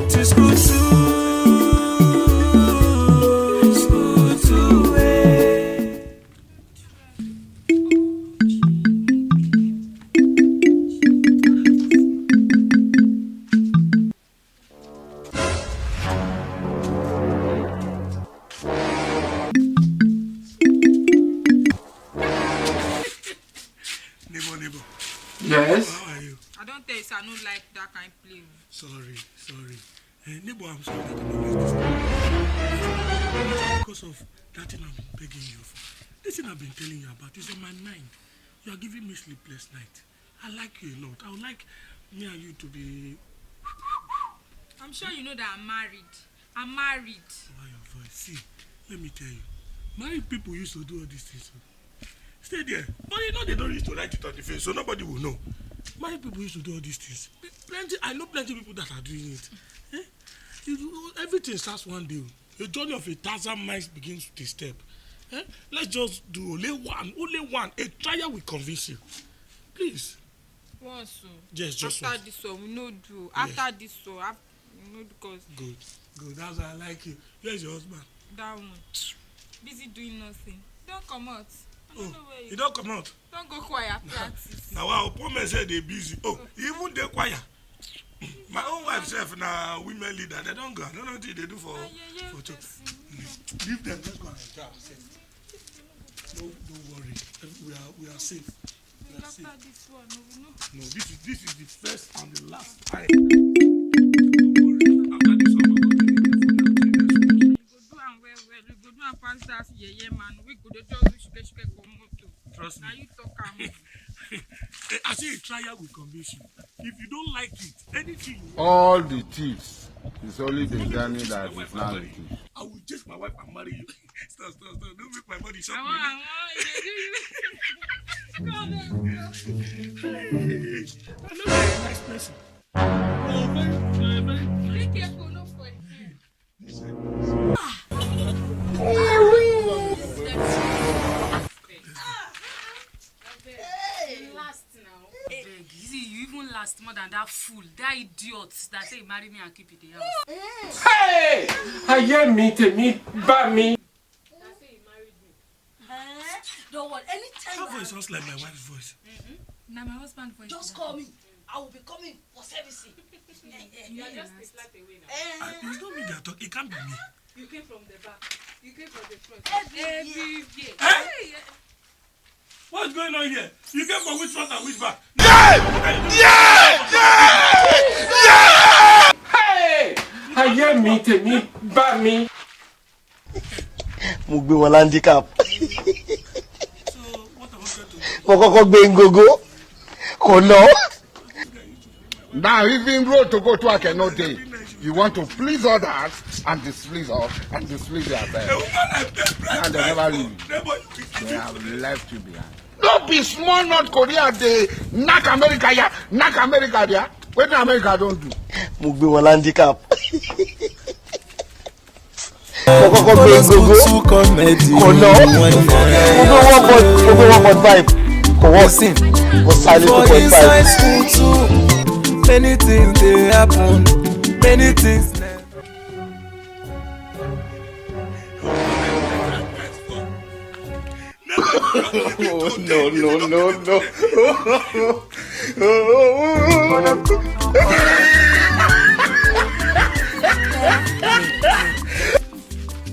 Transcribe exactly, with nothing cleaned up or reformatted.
It's good to, it's good to, eh. Neighbor, neighbor. Yes? How are you? I don't tell you, sir, I don't like that kind of play. Sorry, sorry. Eh, neighbor, I'm sorry that I'm always disturbing you. Because of that thing I've been begging you for. This thing I've been telling you about is on my mind. You are giving me sleepless night. I like you a lot. I would like me and you to be. I'm sure you know that I'm married. I'm married. Lower your voice. See, let me tell you. Married people used to do all these things. Oh. Stay there. But you know they don't used to write it on the face, so nobody will know. Married people used to do all these things. Plenty, I know plenty of people that are doing it. Eh? You do, everything starts one day. Oh. The journey of a thousand miles begins with a step. Eh? Let's just do only one, only one. A trial will convince you. Please. Once, oh. Yes, just after once. This one, we no do. Yes. After this one, af-, we no do 'cause. Good, good. That's why I like you. Where's your husband? That one. Busy doing nothing. Don't come out. I don't know where you don't come out. Don't go choir practice. Now, our poor men say they busy. Oh, even the choir. My own wife sef na women leader. They don't go. I don't know what they do for, for church. Leave them. Let's go and enjoy ourselves. No, don't worry. We are, we are safe. We are safe. After this one, no, we know. No, this is, this is the first and the last time. Don't worry. After this one, we go do it for the next one. We go do am well, well. We go do am pass that yeye man. We go dey just do shike shike comot o. Trust me. Now you talk am. Eh, I say a trial will convince you. If you don't like it, anything you want. All the thieves. It's only the journey that is now the thief. I will chase my wife and marry you. Stop, stop, stop. Don't make my body shock me. I want, I want, you dey do you. Come on, bro. Hey, I know you're a nice person. You're a very, you're a very. Be careful, no for your hand. Last now. Abeg, you see, you even last more than that fool, that idiot that say he marry me and keep it the house. Hey! Ayé mi, tèmi bá mi. That say he married me. Eh? Don't worry. Anytime. Her voice sounds like my wife's voice. Na my husband voice. Just call me. I will be coming for servicing. You are just a flat away now. Eh. Ah, it's not me they are talking. It can't be me. You came from the back. You came from the front. Everywhere. Eh? Hey, eh. What's going on here? You came from which front and which back? Yeah! Yeah! Yeah! Yeah! Hey! Ayé mi, tèmi bá mi. Mo gbé wọn landicap. Mo kọ́kọ́ gbé ngogo, kò lọ. Now even road to go to I cannot dey. You want to please others and displease us and displease yourself. And they never leave. They have left you behind. No be small North Korea dey knack America ya, knack America there. Wetin America don do? Mo gbé wọn landicap. Mo kọ́kọ́ gbé gógó. Kò lọ. Mo gbé one point, mo gbé one point five. Kò wọ́. Listen, mo sáré two point five. Inside school too, many things dey happen. Many things. Oh, no, no, no, no.